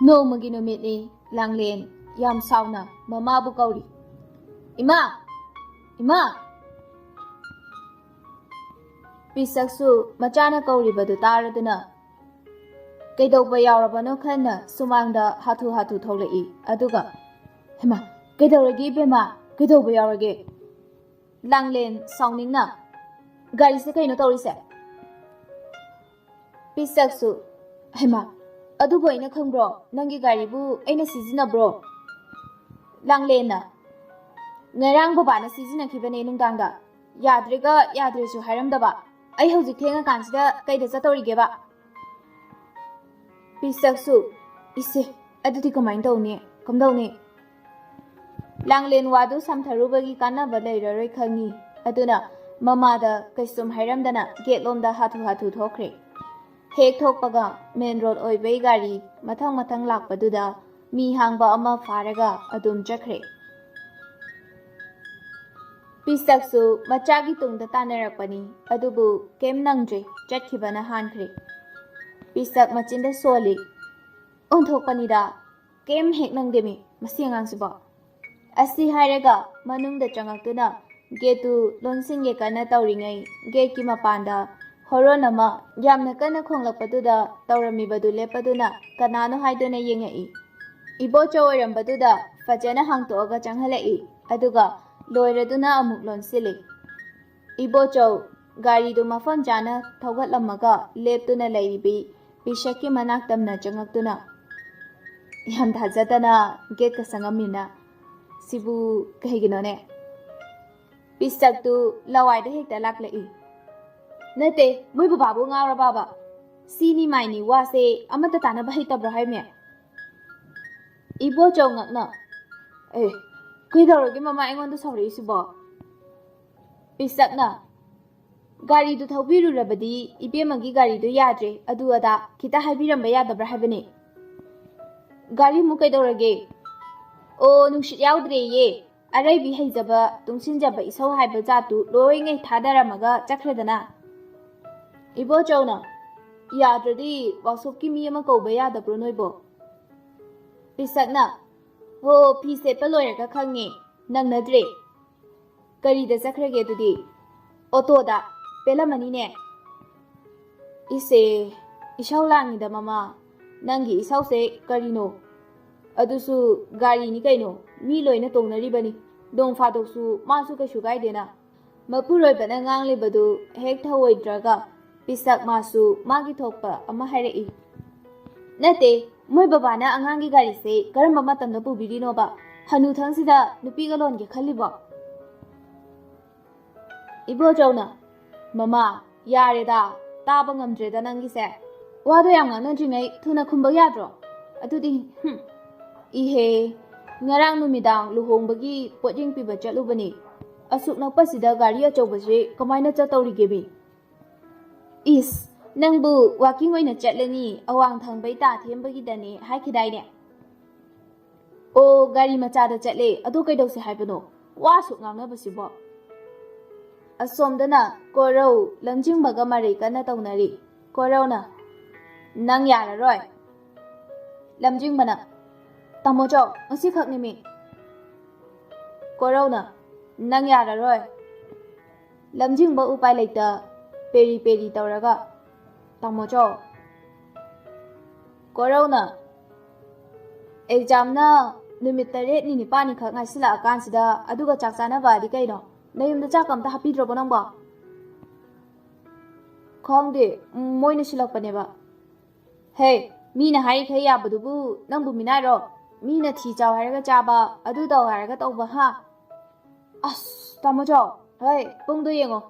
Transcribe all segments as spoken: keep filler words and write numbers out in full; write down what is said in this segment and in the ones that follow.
ꯅꯣꯡꯃꯒꯤ ꯅꯨꯃꯤꯠꯅꯤ꯫ ꯂꯥꯡꯂꯦꯟ ꯌꯥꯝ ꯁꯥꯎꯅ ꯃꯃꯥꯕꯨ ꯀꯧꯔꯤ꯫ "ꯏꯃꯥ! ꯏꯃꯥ!" ꯄꯤꯁꯛꯁꯨ ꯃꯆꯥꯅ ꯀꯧꯔꯤꯕꯗꯨ ꯇꯥꯔꯗꯨꯅ ꯀꯩꯗꯧꯕ ꯌꯥꯎꯔꯕꯅꯣ ꯈꯟꯅ ꯁꯨꯃꯥꯡꯗ ꯍꯥꯊꯨ ꯍꯥꯊꯨ ꯊꯣꯛꯂꯛꯏ꯫ ꯑꯗꯨꯒ, "ꯍꯩꯃꯥ, ꯀꯩꯗꯧꯔꯒꯦ ꯏꯕꯦꯝꯃ? ꯀꯩꯗꯧꯕ ꯌꯥꯎꯔꯒꯦ?" ꯂꯥꯡꯂꯦꯟ ꯁꯥꯎꯅꯤꯡꯅ, "ꯒꯥꯔꯤꯁꯦ ꯀꯩꯅꯣ ꯇꯧꯔꯤꯁꯦ?" ꯄꯤꯁꯛꯁꯨ, "ꯍꯩꯃꯥ, ꯑꯗꯨꯕꯨ ꯑꯩꯅ ꯈꯪꯕ꯭ꯔꯣ? ꯅꯪꯒꯤ ꯒꯥꯔꯤꯕꯨ ꯑꯩꯅ ꯁꯤꯖꯤꯟꯅꯕ꯭ꯔꯣ?" ꯂꯥꯡꯂꯦꯟꯅ, "ꯉꯔꯥꯡ ꯕꯕꯥꯅ ꯁꯤꯖꯤꯟꯅꯈꯤꯕꯅꯦ ꯅꯨꯡꯗꯥꯡꯗ꯫ ꯌꯥꯗ꯭ꯔꯦꯒ ꯌꯥꯗ꯭ꯔꯦꯁꯨ ꯍꯥꯏꯔꯝꯗꯕ꯫ ꯑꯩ ꯍꯧꯖꯤꯛ ꯊꯦꯡꯉꯀꯥꯟꯁꯤꯗ ꯀꯩꯗ ꯆꯠꯇꯧꯔꯤꯒꯦꯕ?" ꯄꯤꯁꯛꯁꯨ, "ꯏꯁꯦ, ꯑꯗꯨꯗꯤ ꯀꯃꯥꯏꯅ ꯇꯧꯅꯤ? ꯀꯝꯗꯧꯅꯤ?" ꯂꯥꯡꯂꯦꯟ ꯋꯥꯗꯨ ꯁꯝꯊꯔꯨꯕꯒꯤ ꯀꯥꯟꯅꯕ ꯂꯩꯔꯔꯣꯏ ꯈꯪꯉꯤ꯫ ꯑꯗꯨꯅ ꯃꯃꯥꯗ ꯀꯩꯁꯨꯝ ꯍꯥꯏꯔꯝꯗꯅ ꯒꯦꯠꯂꯣꯝꯗ ꯍꯥꯊꯨ ꯍꯥꯊꯨ ꯊꯣꯛꯈ꯭ꯔꯦ꯫ ꯍꯦꯛ ꯊꯣꯛꯄꯒ ꯃꯦꯟ ꯔꯣꯗ ꯑꯣꯏꯕꯩ ꯒꯥꯔꯤ ꯃꯊꯪ ꯃꯊꯪ ꯂꯥꯛꯄꯗꯨꯗ ꯃꯤ ꯍꯥꯡꯕ ꯑꯃ ꯐꯥꯔꯒ ꯑꯗꯨꯝ ꯆꯠꯈ꯭ꯔꯦ꯫ ꯄꯤꯁꯛꯁꯨ ꯃꯆꯥꯒꯤ ꯇꯨꯡꯗ ꯇꯥꯟꯅꯔꯛꯄꯅꯤ, ꯑꯗꯨꯕꯨ ꯀꯩꯝ ꯅꯪꯗ꯭ꯔꯦ, ꯆꯠꯈꯤꯕꯅ ꯍꯥꯟꯈ꯭ꯔꯦ꯫ ꯄꯤꯁꯛ ꯃꯆꯤꯟꯗ ꯁꯣꯜꯂꯤ, "ꯑꯣꯟꯊꯣꯛꯄꯅꯤꯗ, ꯀꯩꯝ ꯍꯦꯛ ꯅꯪꯗꯦꯃꯤ ꯃꯁꯤ ꯑꯉꯥꯡꯁꯤꯕꯣ!" ꯑꯁꯤ ꯍꯥꯏꯔꯒ ꯃꯅꯨꯡꯗ ꯆꯪꯉꯛꯇꯨꯅ ꯒꯦꯠꯇꯨ ꯂꯣꯟꯁꯤꯟꯒꯦ ꯀꯟꯅ ꯇꯧꯔꯤꯉꯩ, ꯒꯦꯠꯀꯤ ꯃꯄꯥꯟꯗ ꯍꯣꯔꯣꯟ ꯑꯃ ꯌꯥꯝꯅ ꯀꯟꯅ ꯈꯣꯡꯂꯛꯄꯗꯨꯗ ꯇꯧꯔꯝꯃꯤꯕꯗꯨ ꯂꯦꯞꯄꯗꯨꯅ ꯀꯅꯥꯅꯣ ꯍꯥꯏꯗꯨꯅ ꯌꯦꯡꯉꯛꯏ꯫ ꯏꯕꯣꯆꯧ ꯑꯣꯏꯔꯝꯕꯗꯨꯗ ꯐꯖꯅ ꯍꯥꯡꯇꯣꯛꯑꯒ ꯆꯪꯍꯜꯂꯛꯏ, ꯑꯗꯨꯒ ꯂꯣꯏꯔꯗꯨꯅ ꯑꯃꯨꯛ ꯂꯣꯟꯁꯤꯜꯂꯤ꯫ ꯏꯕꯣꯆꯧ ꯒꯥꯔꯤꯗꯨ ꯃꯐꯝ ꯆꯥꯅ ꯊꯧꯒꯠꯂꯝꯃꯒ ꯂꯦꯞꯇꯨꯅ ꯂꯩꯔꯤꯕꯤ ꯄꯤꯁꯛꯀꯤ ꯃꯅꯥꯛ ꯇꯝꯅ ꯆꯪꯉꯛꯇꯨꯅ, "ꯌꯥꯝ ꯊꯥꯖꯗꯅ ꯒꯦꯠꯀ ꯆꯪꯉꯝꯃꯤꯅ꯫ ꯁꯤꯕꯨ ꯀꯩꯒꯤꯅꯣꯅꯦ?" ꯄꯤꯁꯛꯇꯨ ꯂꯋꯥꯏꯗ ꯍꯦꯛꯇ ꯂꯥꯛꯂꯛꯏ꯫ "ꯅꯠꯇꯦ, ꯃꯣꯏ ꯕꯕꯥꯕꯨ ꯉꯥꯎꯔꯕꯕ? ꯁꯤꯅꯤ ꯃꯥꯏꯅꯤ ꯋꯥꯁꯦ ꯑꯃꯠꯇ ꯇꯥꯟꯅꯕ ꯍꯩꯇꯕ꯭ꯔꯣ ꯍꯥꯏꯃꯤ?" ꯏꯕꯣꯆꯧ ꯉꯛꯅ, "ꯑꯦ, ꯀꯩꯗꯧꯔꯒꯦ ꯃꯃꯥ ꯑꯩꯉꯣꯟꯗ ꯁꯥꯎꯔꯛꯏꯁꯤꯕꯣ?" ꯄꯤꯁꯛꯅ, "ꯒꯥꯔꯤꯗꯨ ꯊꯧꯕꯤꯔꯨꯔꯕꯗꯤ ꯏꯕꯦꯝꯃꯒꯤ ꯒꯥꯔꯤꯗꯨ ꯌꯥꯗ꯭ꯔꯦ, ꯑꯗꯨ ꯑꯗꯥ ꯈꯤꯇ ꯍꯥꯏꯕꯤꯔꯝꯕ ꯌꯥꯗꯕ꯭ꯔꯥ ꯍꯥꯏꯕꯅꯤ?" "ꯒꯥꯔꯤꯃꯨꯛ ꯀꯩꯗꯧꯔꯒꯦ?" "ꯑꯣ, ꯅꯨꯡꯁꯤꯠ ꯌꯥꯎꯗ꯭ꯔꯦꯌꯦ꯫ ꯑꯔꯩꯕꯤ ꯍꯩꯖꯕ, ꯇꯨꯡꯁꯤꯟꯖꯕ ꯏꯁꯧ ꯍꯥꯏꯕ ꯖꯥꯠꯇꯨ ꯂꯣꯏꯉꯩ ꯊꯥꯗꯔꯝꯃꯒ ꯆꯠꯈ꯭ꯔꯦꯗꯅ꯫" ꯏꯕꯣꯆꯧꯅ, "ꯌꯥꯗ꯭ꯔꯗꯤ ꯋꯥꯛꯁꯣꯞꯀꯤ ꯃꯤ ꯑꯃ ꯀꯧꯕ ꯌꯥꯗꯕ꯭ꯔꯣ ꯅꯣꯏꯕꯣ?" ꯄꯤꯁꯛꯅ, "ꯍꯣ, ꯐꯤ ꯁꯦꯠꯄ ꯂꯣꯏꯔꯒ ꯈꯪꯉꯦ, ꯅꯪꯅꯗ꯭ꯔꯦ꯫ ꯀꯔꯤꯗ ꯆꯠꯈ꯭ꯔꯒꯦ ꯑꯗꯨꯗꯤ? ꯑꯣꯇꯣꯗ꯫ ꯄꯦꯜꯂꯝꯃꯅꯤꯅꯦ꯫ ꯏꯁꯦ, ꯏꯁꯧ ꯂꯥꯡꯉꯤꯗ ꯃꯃꯥ꯫ ꯅꯪꯒꯤ ꯏꯁꯧꯁꯦ ꯀꯔꯤꯅꯣ? ꯑꯗꯨꯁꯨ ꯒꯥꯔꯤꯅꯤ ꯀꯩꯅꯣ, ꯃꯤ ꯂꯣꯏꯅ ꯇꯣꯡꯅꯔꯤꯕꯅꯤ꯫ ꯅꯣꯡ ꯐꯥꯗꯣꯛꯁꯨ ꯃꯥꯁꯨ ꯀꯩꯁꯨ ꯀꯥꯏꯗꯦꯅ꯫" ꯃꯄꯨꯔꯣꯏꯕꯅ ꯉꯥꯡꯂꯤꯕꯗꯨ ꯍꯦꯛ ꯊꯧꯑꯣꯏꯗ꯭ꯔꯒ ꯄꯤꯁꯛ ꯃꯥꯁꯨ ꯃꯥꯒꯤ ꯊꯣꯛꯄ ꯑꯃ ꯍꯥꯏꯔꯛꯏ꯫ "ꯅꯠꯇꯦ, ꯃꯣꯏ ꯕꯕꯥꯅ ꯑꯉꯥꯡꯒꯤ ꯒꯥꯔꯤꯁꯦ ꯀꯔꯝꯕ ꯃꯇꯝꯗ ꯄꯨꯕꯤꯔꯤꯅꯣꯕ? ꯍꯅꯨꯊꯪꯁꯤꯗ ꯅꯨꯄꯤꯒ ꯂꯣꯟꯒꯦ ꯈꯜꯂꯤꯕꯣ?" ꯏꯕꯣꯆꯧꯅ, "ꯃꯃꯥ, ꯌꯥꯔꯦꯗ, ꯇꯥꯕ ꯉꯝꯗ꯭ꯔꯦꯗ ꯅꯪꯒꯤꯁꯦ꯫ ꯋꯥꯗꯣ ꯌꯥꯝ ꯉꯥꯡꯅꯗ꯭ꯔꯤꯉꯩ ꯊꯨꯅ ꯈꯨꯝꯕ ꯌꯥꯗ꯭ꯔꯣ? ꯑꯗꯨꯗꯤ, ꯍꯨꯝ, ꯏꯍꯦ, ꯉꯔꯥꯡ ꯅꯨꯃꯤꯗꯥꯡ ꯂꯨꯍꯣꯡꯕꯒꯤ ꯄꯣꯠꯌꯦꯡ ꯄꯤꯕ ꯆꯠꯂꯨꯕꯅꯤ꯫ ꯑꯁꯨꯛ ꯅꯛꯄꯁꯤꯗ ꯒꯥꯔꯤ ꯑꯆꯧꯕꯁꯦ ꯀꯃꯥꯏꯅ ꯆꯠꯇꯧꯔꯤꯒꯦ ꯃꯤ?" "ꯏꯁ, ꯅꯪꯕꯨ ꯋꯥꯀꯤꯡ ꯑꯣꯏꯅ ꯆꯠꯂꯅꯤ, ꯑꯋꯥꯡ ꯊꯪꯕꯩ ꯇꯥ ꯊꯦꯝꯕꯒꯤꯗꯅꯦ ꯍꯥꯏꯈꯤꯗꯥꯏꯅꯦ?" "ꯑꯣ, ꯒꯥꯔꯤ ꯃꯆꯥꯗ ꯆꯠꯂꯦ꯫ ꯑꯗꯣ ꯀꯩꯗꯧꯁꯦ ꯍꯥꯏꯕꯅꯣ? ꯋꯥ ꯑꯁꯨꯛ ꯉꯥꯡꯅꯕꯁꯤꯕꯣ?" ꯑꯁꯣꯝꯗꯅ ꯀꯣꯔꯧ, ꯂꯝꯖꯤꯡꯕꯒ ꯃꯔꯩ ꯀꯟꯅ ꯇꯧꯅꯔꯤ꯫ ꯀꯣꯔꯧꯅ, "ꯅꯪ ꯌꯥꯔꯔꯣꯏ꯫" ꯂꯝꯖꯤꯡꯕꯅ, "ꯇꯥꯃꯣ ꯆꯧ, ꯉꯁꯤꯈꯛꯅꯤꯃꯤ꯫" ꯀꯣꯔꯧꯅ, "ꯅꯪ ꯌꯥꯔꯔꯣꯏ꯫" ꯂꯝꯖꯤꯡꯕ ꯎꯄꯥꯏ ꯂꯩꯇ ꯄꯦꯔꯤ ꯄꯦꯔꯤ ꯇꯧꯔꯒ, "ꯇꯥꯃꯣ ꯆꯧ꯫" ꯀꯣꯔꯧꯅ, "ꯑꯦꯛꯖꯥꯝꯅ ꯅꯨꯃꯤꯠ ꯇꯔꯦꯠꯅꯤ ꯅꯤꯄꯥꯜꯅꯤ ꯈꯛ ꯉꯥꯏꯁꯤꯜꯂꯛꯑꯀꯥꯟꯁꯤꯗ ꯑꯗꯨꯒ ꯆꯥꯛ ꯆꯥꯅꯕꯗꯤ ꯀꯩꯅꯣ? ꯅꯌꯨꯝꯗ ꯆꯥꯛꯀ ꯑꯝꯇ ꯍꯥꯞꯄꯤꯗ꯭ꯔꯕꯣ ꯅꯪꯕꯣ?" "ꯈꯪꯗꯦ, ꯎꯝ, ꯃꯣꯏꯅ ꯁꯤꯜꯂꯛꯄꯅꯦꯕ꯫" "ꯍꯦ, ꯃꯤꯅ ꯍꯥꯏꯔꯤꯈꯩ ꯌꯥꯕꯗꯨꯕꯨ ꯅꯪꯕꯨ ꯃꯤꯅꯥꯏꯔꯣ? ꯃꯤꯅ ꯐꯤ ꯆꯥꯎ ꯍꯥꯏꯔꯒ ꯆꯥꯕ, ꯑꯗꯨ ꯇꯧ ꯍꯥꯏꯔꯒ ꯇꯧꯕ, ꯍꯥ?" "ꯑꯁ, ꯇꯥꯃꯣ ꯆꯧ, ꯍꯣꯏ, ꯄꯨꯡꯗꯣ ꯌꯦꯡꯉꯣ,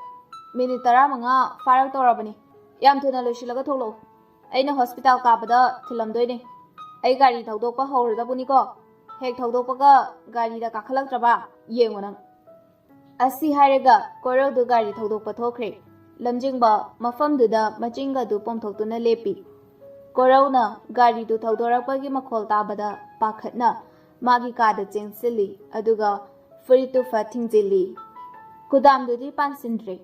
ꯃꯤꯅꯤꯠ ꯇꯔꯥꯃꯉꯥ ꯐꯥꯔꯛꯇꯧꯔꯕꯅꯤ꯫ ꯌꯥꯝ ꯊꯨꯅ ꯂꯣꯏꯁꯤꯜꯂꯒ ꯊꯣꯛꯂꯛꯑꯣ꯫ ꯑꯩꯅ ꯍꯣꯁꯄꯤꯇꯥꯜ ꯀꯥꯕꯗ ꯊꯤꯜꯂꯝꯗꯣꯏꯅꯦ꯫ ꯑꯩ ꯒꯥꯔꯤ ꯊꯧꯗꯣꯛꯄ ꯍꯧꯔꯗꯕꯅꯤꯀꯣ꯫ ꯍꯦꯛ ꯊꯧꯗꯣꯛꯄꯒ ꯒꯥꯔꯤꯗ ꯀꯥꯈꯠꯂꯛꯇ꯭ꯔꯕ ꯌꯦꯡꯉꯣ ꯅꯪ꯫" ꯑꯁꯤ ꯍꯥꯏꯔꯒ ꯀꯣꯔꯧꯗꯨ ꯒꯥꯔꯤ ꯊꯧꯗꯣꯛꯄ ꯊꯣꯛꯈ꯭ꯔꯦ꯫ ꯂꯝꯖꯤꯡꯕ ꯃꯐꯝꯗꯨꯗ ꯃꯆꯤꯟꯒꯗꯨ ꯄꯣꯝꯊꯣꯛꯇꯨꯅ ꯂꯦꯞꯄꯤ꯫ ꯀꯣꯔꯧꯅ ꯒꯥꯔꯤꯗꯨ ꯊꯧꯗꯣꯔꯛꯄꯒꯤ ꯃꯈꯣꯜ ꯇꯥꯕꯗ ꯄꯥꯈꯠꯅ ꯃꯥꯒꯤ ꯀꯥꯗ ꯆꯦꯟꯁꯤꯜꯂꯤ, ꯑꯗꯨꯒ ꯐꯨꯔꯤꯠꯇꯨ ꯐꯠ ꯊꯤꯡꯖꯤꯜꯂꯤ꯫ ꯀꯨꯗꯥꯝꯗꯨꯗꯤ ꯄꯥꯟꯁꯤꯟꯗ꯭ꯔꯦ꯫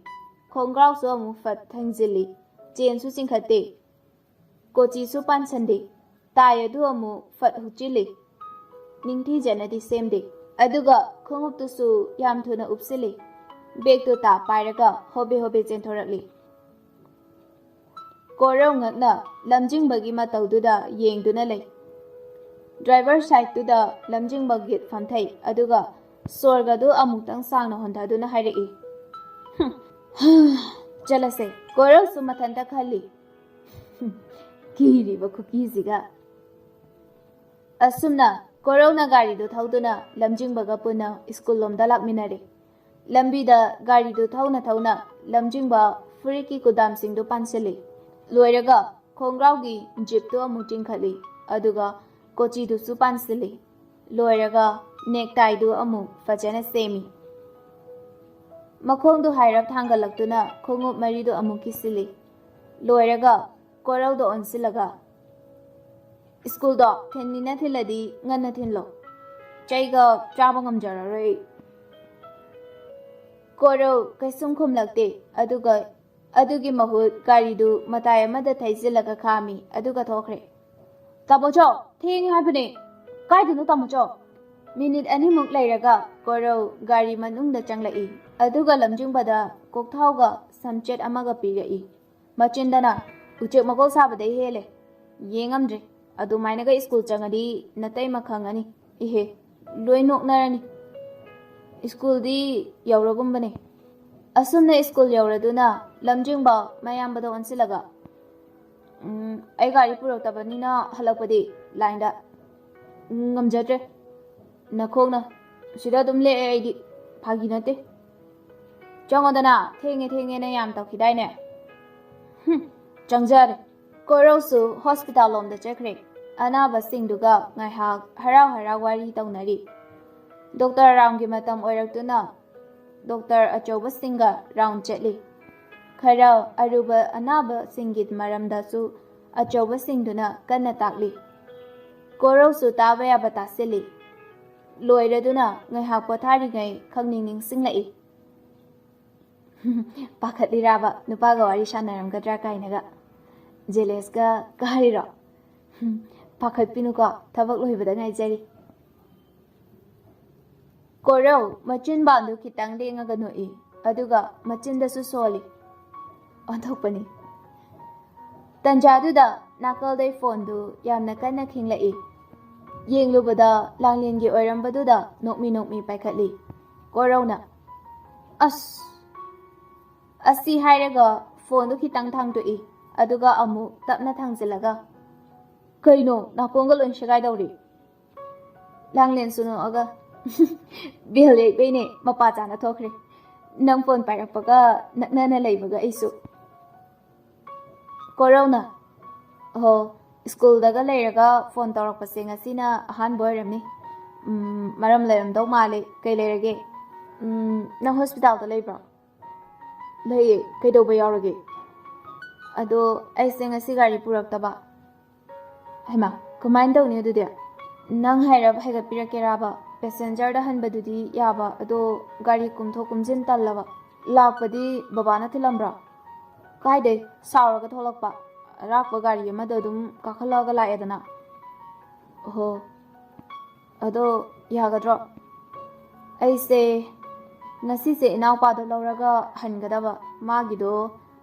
ꯈꯣꯡꯒ꯭ꯔꯥꯎꯁꯨ ꯑꯃꯨꯛ ꯐꯠ ꯊꯤꯡꯖꯤꯜꯂꯤ꯫ ꯆꯦꯟꯁꯨ ꯆꯤꯡꯈꯠꯇꯦ꯫ ꯀꯣꯆꯤꯁꯨ ꯄꯥꯟꯁꯟꯗꯦ꯫ ꯇꯥꯏ ꯑꯗꯨ ꯑꯃꯨꯛ ꯐꯠ ꯍꯨꯛꯆꯤꯜꯂꯤ꯫ ꯅꯤꯡꯊꯤꯖꯅꯗꯤ ꯁꯦꯝꯗꯦ꯫ ꯑꯗꯨꯒ ꯈꯣꯡꯎꯞꯇꯨꯁꯨ ꯌꯥꯝ ꯊꯨꯅ ꯎꯞꯁꯤꯜꯂꯤ꯫ ꯕꯦꯒꯇꯨ ꯇꯥ ꯄꯥꯏꯔꯒ ꯍꯣꯕꯦ ꯍꯣꯕꯦ ꯆꯦꯟꯊꯣꯔꯛꯂꯤ꯫ ꯀꯣꯔꯧ ꯉꯛꯅ ꯂꯝꯖꯤꯡꯕꯒꯤ ꯃꯇꯧꯗꯨꯗ ꯌꯦꯡꯗꯨꯅ ꯂꯩ꯫ ꯗ꯭ꯔꯥꯏꯚꯔ ꯁꯥꯏꯠꯇꯨꯗ ꯂꯝꯖꯤꯡꯕ ꯒꯤꯠ ꯐꯝꯊꯩ, ꯑꯗꯨꯒ ꯁꯣꯔꯒꯗꯨ ꯑꯃꯨꯛꯇꯪ ꯁꯥꯡꯅ ꯍꯣꯟꯊꯗꯨꯅ ꯍꯥꯏꯔꯛꯏ, "ꯍꯝ, ꯆꯠꯂꯁꯦ꯫" ꯀꯣꯔꯧꯁꯨ ꯃꯊꯟꯇ ꯈꯜꯂꯤ, "ꯍꯝ, ꯀꯤꯔꯤꯕ ꯈꯨꯀꯤꯁꯤꯒ!" ꯑꯁꯨꯝꯅ ꯀꯣꯔꯧꯅ ꯒꯥꯔꯤꯗꯨ ꯊꯧꯗꯨꯅ ꯂꯝꯖꯤꯡꯕꯒ ꯄꯨꯟꯅ ꯁ꯭ꯀꯨꯜ ꯂꯣꯝꯗ ꯂꯥꯛꯃꯤꯟꯅꯔꯦ꯫ ꯂꯝꯕꯤꯗ ꯒꯥꯔꯤꯗꯨ ꯊꯧꯅ ꯊꯧꯅ ꯂꯝꯖꯤꯡꯕ ꯐꯨꯔꯤꯠꯀꯤ ꯀꯨꯗꯥꯝꯁꯤꯡꯗꯨ ꯄꯥꯟꯁꯤꯜꯂꯤ꯫ ꯂꯣꯏꯔꯒ ꯈꯣꯡꯒ꯭ꯔꯥꯎꯒꯤ ꯖꯤꯞꯇꯨ ꯑꯃꯨꯛ ꯆꯤꯡꯈꯠꯂꯤ, ꯑꯗꯨꯒ ꯀꯣꯆꯤꯗꯨꯁꯨ ꯄꯥꯟꯁꯤꯜꯂꯤ꯫ ꯂꯣꯏꯔꯒ ꯅꯦꯛꯇꯥꯏꯗꯨ ꯑꯃꯨꯛ ꯐꯖꯅ ꯁꯦꯝꯃꯤ꯫ ꯃꯈꯣꯡꯗꯨ ꯍꯥꯏꯔꯞ ꯊꯥꯡꯒꯠꯂꯛꯇꯨꯅ ꯈꯣꯡꯎꯞ ꯃꯔꯤꯗꯨ ꯑꯃꯨꯛ ꯀꯤꯁꯤꯜꯂꯤ꯫ ꯂꯣꯏꯔꯒ ꯀꯣꯔꯧꯗ ꯑꯣꯟꯁꯤꯜꯂꯒ, "ꯁ꯭ꯀꯨꯜꯗꯣ ꯊꯤꯟꯅꯤꯅ ꯊꯤꯜꯂꯗꯤ ꯉꯟꯅ ꯊꯤꯜꯂꯣ꯫ ꯆꯩꯒ ꯆꯥꯕ ꯉꯝꯖꯔꯔꯣꯏ ꯑꯩ꯫" ꯀꯣꯔꯧ ꯀꯩꯁꯨꯝ ꯈꯨꯝꯂꯛꯇꯦ, ꯑꯗꯨꯒ, ꯑꯗꯨꯒꯤ ꯃꯍꯨꯠ ꯒꯥꯔꯤꯗꯨ ꯃꯇꯥꯏ ꯑꯃꯗ ꯊꯩꯖꯤꯜꯂꯒ ꯈꯥꯝꯃꯤ, ꯑꯗꯨꯒ ꯊꯣꯛꯈ꯭ꯔꯦ꯫ "ꯇꯥꯃꯣꯆꯧ, ꯊꯦꯡꯉꯦ ꯍꯥꯏꯕꯅꯦ꯫ ꯀꯥꯏꯗꯅꯣ ꯇꯥꯃꯣꯆꯧ?" ꯃꯤꯅꯤꯠ ꯑꯅꯤꯃꯨꯛ ꯂꯩꯔꯒ ꯀꯣꯔꯧ ꯒꯥꯔꯤ ꯃꯅꯨꯡꯗ ꯆꯪꯂꯛꯏ, ꯑꯗꯨꯒ ꯂꯝꯖꯤꯡꯕꯗ ꯀꯣꯛꯊꯥꯎꯒ ꯁꯝꯆꯦꯠ ꯑꯃꯒ ꯄꯤꯔꯛꯏ꯫ ꯃꯆꯤꯟꯗꯅ, "ꯎꯆꯦꯛ ꯃꯀꯣꯛ ꯁꯥꯕꯗꯩ ꯍꯦꯜꯂꯦ꯫ ꯌꯦꯡꯉꯝꯗ꯭ꯔꯦ꯫ ꯑꯗꯨꯃꯥꯏꯅꯒ ꯁ꯭ꯀꯨꯜ ꯆꯪꯉꯗꯤ ꯅꯇꯩꯃ ꯈꯪꯉꯅꯤ꯫ ꯏꯍꯦ, ꯂꯣꯏ ꯅꯣꯛꯅꯔꯅꯤ꯫ ꯁ꯭ꯀꯨꯜꯗꯤ ꯌꯧꯔꯒꯨꯝꯕꯅꯦ꯫" ꯑꯁꯨꯝꯅ ꯁ꯭ꯀꯨꯜ ꯌꯧꯔꯗꯨꯅ ꯂꯝꯖꯤꯡꯕ ꯃꯌꯥꯝꯕꯗ ꯑꯣꯟꯁꯤꯜꯂꯒ, "ꯎꯝ, ꯑꯩ ꯒꯥꯔꯤ ꯄꯨꯔꯛꯇꯕꯅꯤꯅ ꯍꯜꯂꯛꯄꯗꯤ ꯂꯥꯏꯟꯗ꯫ ꯎꯝ, ꯉꯝꯖꯗ꯭ꯔꯦ꯫ ꯅꯈꯣꯡꯅ ꯁꯤꯗ ꯑꯗꯨꯝ ꯂꯦꯛꯑꯦ ꯑꯩꯗꯤ꯫ ꯐꯥꯒꯤ ꯅꯠꯇꯦ꯫ ꯆꯪꯉꯣꯗꯅ, ꯊꯦꯡꯉꯦ ꯊꯦꯡꯉꯦꯅ ꯌꯥꯝ ꯇꯧꯈꯤꯗꯥꯏꯅꯦ?" ꯍꯨꯝ, ꯆꯪꯖꯔꯦ꯫ ꯀꯣꯔꯧꯁꯨ ꯍꯣꯁꯄꯤꯇꯥꯜ ꯂꯣꯝꯗ ꯆꯠꯈ꯭ꯔꯦ꯫ ꯑꯅꯥꯕꯁꯤꯡꯗꯨꯒ ꯉꯥꯏꯍꯥꯛ ꯍꯔꯥꯎ ꯍꯔꯥꯎ ꯋꯥꯔꯤ ꯇꯧꯅꯔꯤ꯫ ꯗꯣꯛꯇꯔ ꯔꯥꯝꯒꯤ ꯃꯇꯝ ꯑꯣꯏꯔꯛꯇꯨꯅ ꯗꯣꯛꯇꯔ ꯑꯆꯧꯕꯁꯤꯡꯒ ꯔꯥꯎꯟ ꯆꯠꯂꯤ꯫ ꯈꯔ ꯑꯔꯨꯕ ꯑꯅꯥꯕꯁꯤꯡꯒꯤ ꯃꯔꯝꯗꯁꯨ ꯑꯆꯧꯕꯁꯤꯡꯗꯨꯅ ꯀꯟꯅ ꯇꯥꯛꯂꯤ꯫ ꯀꯣꯔꯧꯁꯨ ꯇꯥꯕ ꯌꯥꯕ ꯇꯥꯁꯤꯜꯂꯤ꯫ ꯂꯣꯏꯔꯗꯨꯅ ꯉꯥꯏꯍꯥꯛ ꯄꯣꯊꯥꯔꯤꯉꯩ ꯈꯪꯅꯤꯡ ꯅꯤꯡꯁꯤꯡꯂꯛꯏ꯫ ꯄꯥꯈꯠꯂꯤꯔꯥꯕ ꯅꯨꯄꯥꯒ ꯋꯥꯔꯤ ꯁꯥꯟꯅꯔꯝꯒꯗ꯭ꯔꯥ ꯀꯥꯏꯅꯒ? ꯖꯦꯂꯦꯁꯀ ꯀꯥꯔꯤꯔꯣ? ꯄꯥꯈꯠꯄꯤꯅꯨꯀꯣ, ꯊꯕꯛ ꯂꯣꯏꯕꯗ ꯉꯥꯏꯖꯔꯤ꯫ ꯀꯣꯔꯧ ꯃꯆꯤꯟꯕꯥꯟꯗꯨ ꯈꯤꯇꯪ ꯂꯦꯡꯉꯒ ꯅꯣꯛꯏ, ꯑꯗꯨꯒ ꯃꯆꯤꯟꯗꯁꯨ ꯁꯣꯜꯂꯤ꯫ ꯑꯣꯟꯊꯣꯛꯄꯅꯤ꯫ ꯇꯟꯖꯥꯗꯨꯗ ꯅꯥꯀꯜꯗꯩ ꯐꯣꯟꯗꯨ ꯌꯥꯝꯅ ꯀꯟꯅ ꯈꯤꯡꯂꯛꯏ꯫ ꯌꯦꯡꯂꯨꯕꯗ ꯂꯥꯡꯂꯦꯟꯒꯤ ꯑꯣꯏꯔꯝꯕꯗꯨꯗ ꯅꯣꯛꯃꯤ ꯅꯣꯛꯃꯤ ꯄꯥꯏꯈꯠꯂꯤ꯫ ꯀꯣꯔꯧꯅ, "ꯑꯁ!" ꯑꯁꯤ ꯍꯥꯏꯔꯒ ꯐꯣꯟꯗꯨ ꯈꯤꯇꯪ ꯊꯥꯡꯗꯣꯛꯏ, ꯑꯗꯨꯒ ꯑꯃꯨꯛ ꯇꯞꯅ ꯊꯥꯡꯖꯤꯜꯂꯒ, "ꯀꯩꯅꯣ, ꯅꯥꯀꯣꯡꯒ ꯂꯣꯏ ꯁꯦꯒꯥꯏꯗꯧꯔꯤ?" ꯂꯥꯡꯂꯦꯟꯁꯨ ꯅꯣꯛꯑꯒ, "ꯕꯦꯜ ꯌꯩꯕꯩꯅꯦ, ꯃꯄꯥ ꯆꯥꯅ ꯊꯣꯛꯈ꯭ꯔꯦ꯫ ꯅꯪ ꯐꯣꯟ ꯄꯥꯏꯔꯛꯄꯒ ꯅꯛꯅꯅ ꯂꯩꯕꯒ ꯑꯩꯁꯨ꯫" ꯀꯣꯔꯧꯅ, "ꯑꯣ, ꯁ꯭ꯀꯨꯜꯗꯒ ꯂꯩꯔꯒ ꯐꯣꯟ ꯇꯧꯔꯛꯄꯁꯦ ꯉꯁꯤꯅ ꯑꯍꯥꯟꯕ ꯑꯣꯏꯔꯝꯅꯤ꯫ ꯎꯝ, ꯃꯔꯝ ꯂꯩꯔꯝꯗꯧ ꯃꯥꯜꯂꯦ꯫ ꯀꯩ ꯂꯩꯔꯒꯦ? ꯎꯝ, ꯅꯪ ꯍꯣꯁꯄꯤꯇꯥꯜꯗ ꯂꯩꯕ꯭ꯔꯣ?" "ꯂꯩꯌꯦ, ꯀꯩꯗꯧꯕ ꯌꯥꯎꯔꯒꯦ?" "ꯑꯗꯣ ꯑꯩꯁꯦ ꯉꯁꯤ ꯒꯥꯔꯤ ꯄꯨꯔꯛꯇꯕ꯫" "ꯍꯩꯃꯥ, ꯀꯃꯥꯏꯅ ꯇꯧꯅꯤ ꯑꯗꯨꯗꯤ? ꯅꯪ ꯍꯥꯏꯔꯞ ꯍꯥꯏꯒꯠꯄꯤꯔꯛꯀꯦꯔꯥꯕ? ꯄꯦꯁꯦꯟꯖꯔꯗ ꯍꯟꯕꯗꯨꯗꯤ ꯌꯥꯕ, ꯑꯗꯣ ꯒꯥꯔꯤ ꯀꯨꯝꯊꯣꯛ ꯀꯨꯝꯁꯤꯟ ꯇꯜꯂꯕ꯫ ꯂꯥꯛꯄꯗꯤ ꯕꯕꯥꯅ ꯊꯤꯜꯂꯝꯕ꯭ꯔꯣ?" "ꯀꯥꯏꯗꯩ, ꯁꯥꯎꯔꯒ ꯊꯣꯛꯂꯛꯄ꯫ ꯑꯔꯥꯛꯄ ꯒꯥꯔꯤ ꯑꯃꯗ ꯑꯗꯨꯝ ꯀꯥꯈꯠꯂꯛꯑꯒ ꯂꯥꯛꯑꯦꯗꯅ꯫" "ꯑꯣꯍꯣ, ꯑꯗꯣ ꯌꯥꯒꯗ꯭ꯔꯣ? ꯑꯩꯁꯦ ꯉꯁꯤꯁꯦ ꯏꯅꯥꯎꯄꯥꯗꯣ ꯂꯧꯔꯒ ꯍꯟꯒꯗꯕ꯫ ꯃꯥꯒꯤꯗꯣ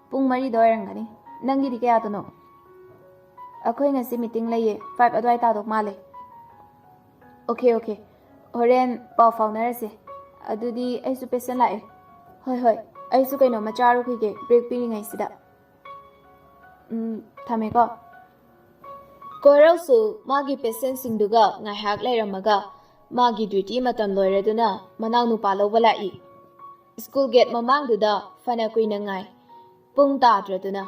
ꯄꯨꯡ ꯃꯔꯤꯗ ꯑꯣꯏꯔꯝꯒꯅꯤ꯫ ꯅꯪꯒꯤꯗꯤ ꯀꯌꯥꯗꯅꯣ?" "ꯑꯩꯈꯣꯏ ꯉꯁꯤ ꯃꯤꯇꯤꯡ ꯂꯩꯌꯦ, ꯐꯥꯏꯚ ꯑꯗꯨꯋꯥꯏ ꯇꯥꯗꯧ ꯃꯥꯜꯂꯦ꯫" "ꯑꯣꯀꯦ, ꯑꯣꯀꯦ, ꯍꯣꯔꯦꯟ ꯄꯥꯎ ꯐꯥꯎꯅꯔꯁꯦ꯫ ꯑꯗꯨꯗꯤ ꯑꯩꯁꯨ ꯄꯦꯁꯦꯟ ꯂꯥꯛꯑꯦ꯫" "ꯍꯣꯏ, ꯍꯣꯏ, ꯑꯩꯁꯨ ꯀꯩꯅꯣꯝꯃ ꯆꯥꯔꯨꯈꯤꯒꯦ, ꯕ꯭ꯔꯦꯛ ꯄꯤꯔꯤꯉꯩꯁꯤꯗ꯫ ꯎꯝ, ꯊꯝꯃꯦꯀꯣ꯫" ꯀꯣꯔꯧꯁꯨ ꯃꯥꯒꯤ ꯄꯦꯁꯦꯟꯁꯤꯡꯗꯨꯒ ꯉꯥꯏꯍꯥꯛ ꯂꯩꯔꯝꯃꯒ ꯃꯥꯒꯤ ꯗ꯭ꯌꯨꯇꯤ ꯃꯇꯝ ꯂꯣꯏꯔꯗꯨꯅ ꯃꯅꯥꯎꯅꯨꯄꯥ ꯂꯧꯕ ꯂꯥꯛꯏ꯫ ꯁ꯭ꯀꯨꯜ ꯒꯦꯠ ꯃꯃꯥꯡꯗꯨꯗ ꯐꯅ ꯀꯨꯏꯅ ꯉꯥꯏ꯫ ꯄꯨꯡ ꯇꯥꯗ꯭ꯔꯗꯨꯅ꯫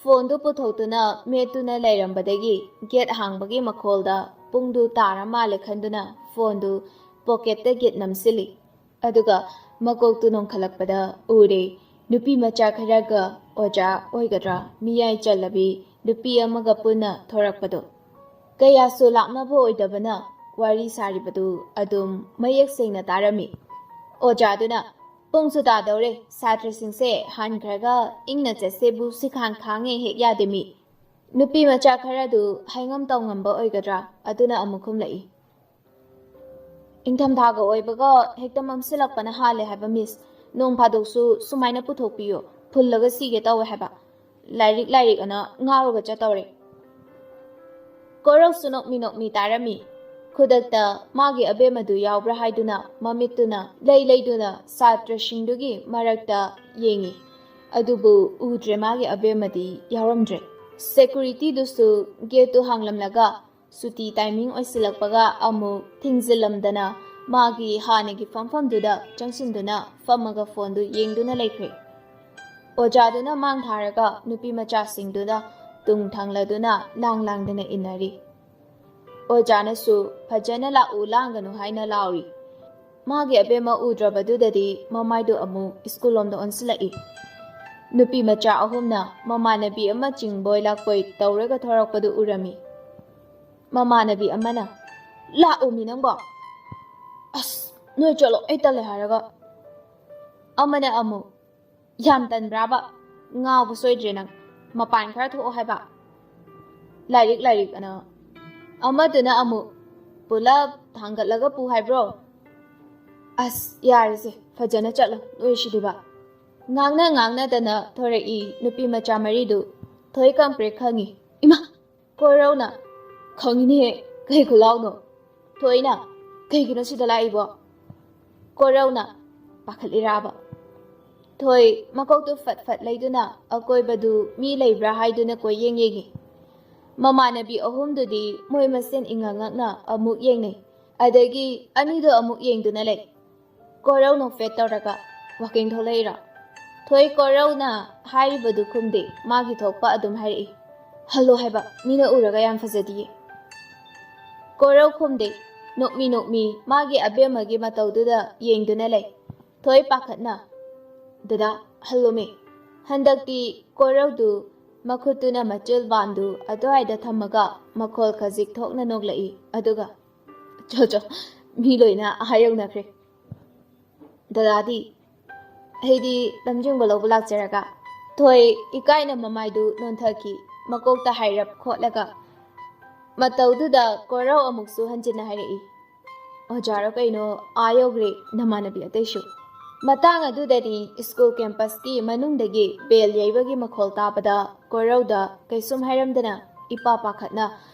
ꯐꯣꯟꯗꯨ ꯄꯨꯊꯣꯛꯇꯨꯅ ꯃꯦꯠꯇꯨꯅ ꯂꯩꯔꯝꯕꯗꯒꯤ ꯒꯦꯠ ꯍꯥꯡꯕꯒꯤ ꯃꯈꯣꯜꯗ ꯄꯨꯡꯗꯨ ꯇꯥꯔ ꯃꯥꯜꯂꯦ ꯈꯟꯗꯨꯅ ꯐꯣꯟꯗꯨ ꯄꯣꯀꯦꯠꯇ ꯒꯦꯠ ꯅꯝꯁꯤꯜꯂꯤ꯫ ꯑꯗꯨꯒ ꯃꯀꯣꯛꯇꯨ ꯅꯣꯡꯈꯠꯂꯛꯄꯗ ꯎꯔꯦ, ꯅꯨꯄꯤ ꯃꯆꯥ ꯈꯔꯒ ꯑꯣꯖꯥ ꯑꯣꯏꯒꯗ꯭ꯔꯥ ꯃꯤꯌꯥꯏ ꯆꯜꯂꯕꯤ ꯅꯨꯄꯤ ꯑꯃꯒ ꯄꯨꯟꯅ ꯊꯣꯔꯛꯄꯗꯣ꯫ ꯀꯌꯥꯁꯨ ꯂꯥꯞꯅꯕ ꯑꯣꯏꯗꯕꯅ ꯋꯥꯔꯤ ꯁꯥꯔꯤꯕꯗꯨ ꯑꯗꯨꯝ ꯃꯌꯦꯛ ꯁꯦꯡꯅ ꯇꯥꯔꯝꯃꯤ꯫ ꯑꯣꯖꯥꯗꯨꯅ, "ꯄꯨꯡꯁꯨ ꯇꯥꯗꯧꯔꯦ, ꯁꯥꯇ꯭ꯔꯁꯤꯡꯁꯦ ꯍꯟꯈ꯭ꯔꯒ ꯏꯪꯅ ꯆꯠꯁꯦꯕꯨ ꯁꯤꯈꯥꯟ ꯈꯥꯡꯉꯦ ꯍꯦꯛ ꯌꯥꯗꯦ ꯃꯤ꯫ ꯅꯨꯄꯤ ꯃꯆꯥ ꯈꯔꯗꯨ ꯍꯥꯏꯉꯝ ꯇꯧꯉꯝꯕ ꯑꯣꯏꯒꯗ꯭ꯔꯥ, ꯑꯗꯨꯅ ꯑꯃꯨꯛ ꯈꯨꯝꯂꯛꯏ, "ꯏꯪꯊꯝꯊꯥꯒ ꯑꯣꯏꯕꯒ ꯍꯦꯛꯇ ꯃꯝꯁꯤꯜꯂꯛꯄꯅ ꯍꯥꯜꯂꯦ ꯍꯥꯏꯕ, ꯃꯤꯁ꯫ ꯅꯣꯡ ꯐꯥꯗꯣꯛꯁꯨ ꯁꯨꯃꯥꯏꯅ ꯄꯨꯊꯣꯛꯄꯤꯌꯨ, ꯐꯨꯜꯂꯒ ꯁꯤꯒꯦ ꯇꯧꯋꯦ ꯍꯥꯏꯕ꯫ ꯂꯥꯏꯔꯤꯛ ꯂꯥꯏꯔꯤꯛ ꯑꯅ ꯉꯥꯎꯔꯒ ꯆꯠꯇꯧꯔꯦ"꯫ ꯀꯣꯔꯧꯁꯨ ꯅꯣꯛꯃꯤ ꯅꯣꯛꯃꯤ ꯇꯥꯔꯝꯃꯤ꯫ ꯈꯨꯗꯛꯇ ꯃꯥꯒꯤ ꯑꯕꯦꯝꯃꯗꯨ ꯌꯥꯎꯕ꯭ꯔꯥ ꯍꯥꯏꯗꯨꯅ ꯃꯃꯤꯠꯇꯨꯅ ꯂꯩ ꯂꯩꯗꯨꯅ ꯁꯥꯇ꯭ꯔꯁꯤꯡꯗꯨꯒꯤ ꯃꯔꯛꯇ ꯌꯦꯡꯉꯤ꯫ ꯑꯗꯨꯕꯨ ꯎꯗ꯭ꯔꯦ, ꯃꯥꯒꯤ ꯑꯕꯦꯝꯃꯗꯤ ꯌꯥꯎꯔꯝꯗ꯭ꯔꯦ꯫ ꯁꯦꯀꯨꯔꯤꯇꯤꯗꯨꯁꯨ ꯒꯦꯠꯇꯨ ꯍꯥꯡꯂꯝꯂꯒ ꯁꯨꯇꯤ ꯇꯥꯏꯃꯤꯡ ꯑꯣꯏꯁꯤꯜꯂꯛꯄꯒ ꯑꯃꯨꯛ ꯊꯤꯡꯖꯤꯜꯂꯝꯗꯅ ꯃꯥꯒꯤ ꯍꯥꯟꯅꯒꯤ ꯐꯝꯐꯝꯗꯨꯗ ꯆꯪꯁꯤꯟꯗꯨꯅ ꯐꯝꯃꯒ ꯐꯣꯟꯗꯨ ꯌꯦꯡꯗꯨꯅ ꯂꯩꯈ꯭ꯔꯦ꯫ ꯑꯣꯖꯥꯗꯨꯅ ꯃꯥꯡ ꯊꯥꯔꯒ ꯅꯨꯄꯤ ꯃꯆꯥꯁꯤꯡꯗꯨꯅ ꯇꯨꯡ ꯊꯪꯂꯗꯨꯅ ꯂꯥꯡ ꯂꯥꯡꯗꯅ ꯏꯟꯅꯔꯤ꯫ ꯑꯣꯖꯥꯅꯁꯨ ꯐꯖꯅ "ꯂꯥꯛꯎ, ꯂꯥꯡꯒꯅꯨ" ꯍꯥꯏꯅ ꯂꯥꯎꯔꯤ꯫ ꯃꯥꯒꯤ ꯑꯕꯦꯝꯃ ꯎꯗ꯭ꯔꯕꯗꯨꯗꯗꯤ ꯃꯃꯥꯏꯗꯨ ꯑꯃꯨꯛ ꯁ꯭ꯀꯨꯜ ꯂꯣꯝꯗ ꯑꯣꯟꯁꯤꯜꯂꯛꯏ꯫ ꯅꯨꯄꯤ ꯃꯆꯥ ꯑꯍꯨꯝꯅ ꯃꯃꯥꯟꯅꯕꯤ ꯑꯃ ꯆꯤꯡꯕꯣꯏ ꯂꯥꯛꯄꯣꯏ ꯇꯧꯔꯒ ꯊꯣꯔꯛꯄꯗꯨ ꯎꯔꯝꯃꯤ꯫ ꯃꯃꯥꯟꯅꯕꯤ ꯑꯃꯅ, "ꯂꯥꯛꯎꯃꯤ ꯅꯪꯕꯣ꯫ ꯑꯁ, ꯅꯣꯏ ꯆꯠꯂꯣ, ꯑꯩ ꯇꯜꯂꯦ" ꯍꯥꯏꯔꯒ, ꯑꯃꯅ ꯑꯃꯨꯛ, "ꯌꯥꯝ ꯇꯟꯕ꯭ꯔꯥꯕ? ꯉꯥꯎꯕ ꯁꯣꯏꯗ꯭ꯔꯦ ꯅꯪ꯫ ꯃꯄꯥꯟ ꯈꯔ ꯊꯣꯛꯑꯣ ꯍꯥꯏꯕ꯫ ꯂꯥꯏꯔꯤꯛ, ꯂꯥꯏꯔꯤꯛ" ꯑꯅ꯫ ꯑꯃꯗꯨꯅ ꯑꯃꯨꯛ, "ꯄꯨꯂꯞ ꯊꯥꯡꯒꯠꯂꯒ ꯄꯨ ꯍꯥꯏꯕ꯭ꯔꯣ? ꯑꯁ, ꯌꯥꯔꯦꯁꯦ, ꯐꯖꯅ ꯆꯠꯂꯣ, ꯅꯣꯏꯁꯤꯗꯤꯕ"꯫ ꯉꯥꯡꯅ ꯉꯥꯡꯅꯗꯅ ꯊꯣꯔꯛꯏ ꯅꯨꯄꯤ ꯃꯆꯥ ꯃꯔꯤꯗꯨ ꯊꯣꯏ ꯀꯪꯄ꯭ꯔꯦꯛ ꯈꯪꯉꯤ꯫ ꯏꯃꯥ! ꯀꯣꯔꯧꯅ, "ꯈꯪꯉꯤꯅꯦꯍꯦ, ꯀꯩ ꯈꯨꯂꯥꯎꯅꯣ?" ꯊꯣꯏꯅ, "ꯀꯩꯒꯤꯅꯣ ꯁꯤꯗ ꯂꯥꯛꯏꯕꯣ?" ꯀꯣꯔꯧꯅ, "ꯄꯥꯈꯠꯂꯤꯔꯥꯕ?" ꯊꯣꯏ ꯃꯀꯣꯛꯇꯨ ꯐꯠ ꯐꯠ ꯂꯩꯗꯨꯅ ꯑꯀꯣꯏꯕꯗꯨ ꯃꯤ ꯂꯩꯕ꯭ꯔꯥ ꯍꯥꯏꯗꯨꯅ ꯀꯣꯏꯌꯦꯡ ꯌꯦꯡꯉꯤ꯫ ꯃꯃꯥꯟꯅꯕꯤ ꯑꯍꯨꯝꯗꯨꯗꯤ ꯃꯣꯏ ꯃꯁꯦꯟ ꯏꯉꯛ ꯉꯛꯅ ꯑꯃꯨꯛ ꯌꯦꯡꯅꯩ, ꯑꯗꯒꯤ ꯑꯅꯤꯗꯨ ꯑꯃꯨꯛ ꯌꯦꯡꯗꯨꯅ ꯂꯩ꯫ ꯀꯣꯔꯧ ꯅꯣꯛꯐꯦꯠ ꯇꯧꯔꯒ, "ꯋꯥꯀꯤꯡ ꯊꯣꯛꯂꯛꯏꯔꯣ?" ꯊꯣꯏ ꯀꯣꯔꯧꯅ ꯍꯥꯏꯔꯤꯕꯗꯨ ꯈꯨꯝꯗꯦ, ꯃꯥꯒꯤ ꯊꯣꯛꯄ ꯑꯗꯨꯝ ꯍꯥꯏꯔꯛꯏ, "ꯍꯜꯂꯣ ꯍꯥꯏꯕ, ꯃꯤꯅ ꯎꯔꯒ ꯌꯥꯝ ꯐꯖꯗꯤꯌꯦ"꯫ ꯀꯣꯔꯧ ꯈꯨꯝꯗꯦ, ꯅꯣꯛꯃꯤ ꯅꯣꯛꯃꯤ ꯃꯥꯒꯤ ꯑꯕꯦꯝꯃꯒꯤ ꯃꯇꯧꯗꯨꯗ ꯌꯦꯡꯗꯨꯅ ꯂꯩ꯫ ꯊꯣꯏ ꯄꯥꯈꯠꯅ, "ꯗꯗꯥ, ꯍꯜꯂꯣꯃꯤ"꯫ ꯍꯟꯗꯛꯇꯤ ꯀꯣꯔꯧꯗꯨ ꯃꯈꯨꯠꯇꯨꯅ ꯃꯆꯤꯜ ꯕꯥꯟꯗꯨ ꯑꯗꯨꯋꯥꯏꯗ ꯊꯝꯃꯒ ꯃꯈꯣꯜ ꯈꯖꯤꯛ ꯊꯣꯛꯅ ꯅꯣꯛꯂꯛꯏ, ꯑꯗꯨꯒ, "ꯆꯣ ꯆꯣ, ꯃꯤ ꯂꯣꯏꯅ ꯑꯥ ꯌꯧꯅꯈ꯭ꯔꯦ"꯫ "ꯗꯗꯥꯗꯤ?" "ꯑꯩꯗꯤ ꯂꯝꯖꯤꯡꯕ ꯂꯧꯕ ꯂꯥꯛꯆꯔꯒ"꯫ ꯊꯣꯏ ꯏꯀꯥꯏꯅ ꯃꯃꯥꯏꯗꯨ ꯅꯣꯟꯊꯈꯤ꯫ ꯃꯀꯣꯛꯇ ꯍꯥꯏꯔꯞ ꯈꯣꯠꯂꯒ꯫ ꯃꯇꯧꯗꯨꯗ ꯀꯣꯔꯧ ꯑꯃꯨꯛꯁꯨ ꯍꯟꯖꯤꯟꯅ ꯍꯥꯏꯔꯛꯏ, "ꯑꯣꯖꯥꯔꯣ ꯀꯩꯅꯣ, ꯑꯥ ꯌꯧꯈ꯭ꯔꯦ ꯅꯃꯥꯟꯅꯕꯤ ꯑꯇꯩꯁꯨ"꯫ ꯃꯇꯥꯡ ꯑꯗꯨꯗꯅꯤ ꯁ꯭ꯀꯨꯜ ꯀꯦꯝꯄꯁꯀꯤ ꯃꯅꯨꯡꯗꯒꯤ ꯕꯦꯜ ꯌꯩꯕꯒꯤ ꯃꯈꯣꯜ ꯇꯥꯕꯗ ꯀꯣꯔꯧꯗ ꯀꯩꯁꯨꯝ ꯍꯥꯏꯔꯝꯗꯅ ꯏꯄꯥ ꯄꯥꯈꯠꯅ